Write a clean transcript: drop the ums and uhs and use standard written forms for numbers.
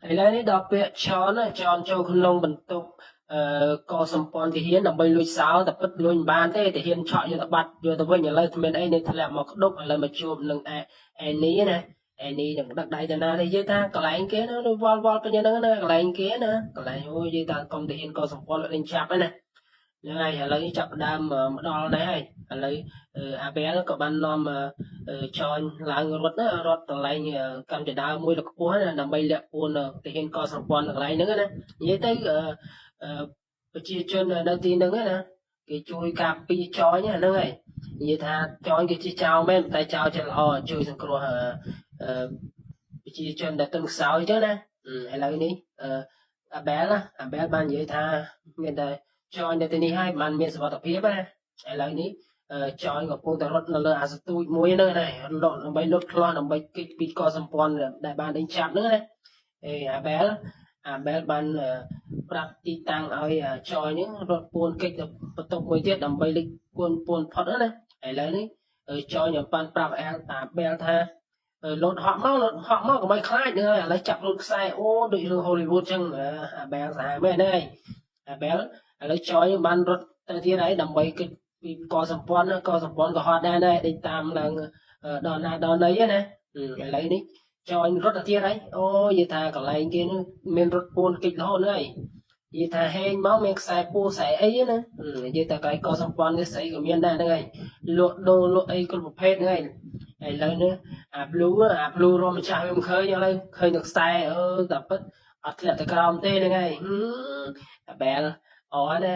ឥឡូវនេះដល់ពាក្យឆនចនចូលក្នុងបន្ទប់អឺកសម្ព័ន្ធទាហានដើម្បីលួចសោតែពិតលួចមិនបានទេទាហានឆក់យកទៅបាត់យកទៅវិញឥឡូវគ្មានអីនៅធ្លាក់មកក្តុកឥឡូវមកជួបនឹងអែអែនីណាអែនីនឹងដឹកដៃទៅណាទេនិយាយថាកន្លែងគេណាវល់វល់ពេញហ្នឹងណាកន្លែងគេណាកន្លែងអូយនិយាយថាកុំទាហានកសម្ព័ន្ធលេងចាប់ហ្នឹងណាហ្នឹងហើយឥឡូវចាប់ដើមមកដល់នេះហើយឥឡូវអាបែលក៏បាននាំចនឡើងរត់ណារត់កន្លែងកម្មចដើមួយដ៏ខ្ពស់ណាដើម្បីលាក់ពួនទាហានកសម្ព័ន្ធកន្លែងហ្នឹងណានិយាយទៅប្រជាជននៅទីហ្នឹងណាគេជួយការពារចយហ្នឹងហើយនិយាយថាចយគេជាចោលមែនតែចោលចិត្តល្អជួយសង្គ្រោះប្រជាជនដែលទន់ខ្សោយអញ្ចឹងណាឥឡូវនេះអាបែលអាបែលបាននិយាយថាមានតែចយនៅទីនេះហើយបានមានសុវត្ថិភាពណាឥឡូវនេះចយកំពុងតែរត់នៅលើអាស្ទូចមួយហ្នឹងណារត់ដើម្បីលុតខ្លះដើម្បីគេចពីកសម្ព័ន្ធដែលបានដេញចាប់ហ្នឹងណាអេអាបែលអាបែលបានប្រាប់ទីតាំងឲ្យចយហ្នឹងរត់ពួនគេចទៅបន្ទប់មួយទៀតដើម្បីលេចពួនពួនផុតហ្នឹងណាឥឡូវនេះចយបានប្រាប់អាបែលថាលោតហក់មកលោតហក់មកកុំឲ្យខ្លាចហ្នឹងហើយឥឡូវចាប់លោតខ្សែអូដូចរឿង Hollywood ចឹងអាបែលសាហាវមែនហ្នឹងហើយអាបែលឥឡូវចយបានរត់ទៅទៀតហើយដើម្បីគេចពីកសម្ព័ន្ធកសម្ព័ន្ធក៏ហត់ដែរដែរដេញតាមឡើងដល់ណាដល់ណីណាឥឡូវនេះចយរត់ទៅទៀតហើយអូនិយាយថាកន្លែងគេនោះមានរត់ពួនគេចរហូតហ្នឹងហើយនិយាយថាហេងមកមានខ្សែពួរខ្សែអីណានិយាយថាកន្លែងកសម្ព័ន្ធនេះស្អីក៏មានដែរហ្នឹងហើយលក់ដូរលក់អីគ្រប់ប្រភេទហ្នឹងហើយឥឡូវនេះអា blue អា blue រមម្ចាស់វាមិនឃើញឥឡូវឃើញតែខ្សែអឺតែពិតអត់ធ្លាក់ទៅក្រោមទេហ្នឹងហើយអាបែលអណា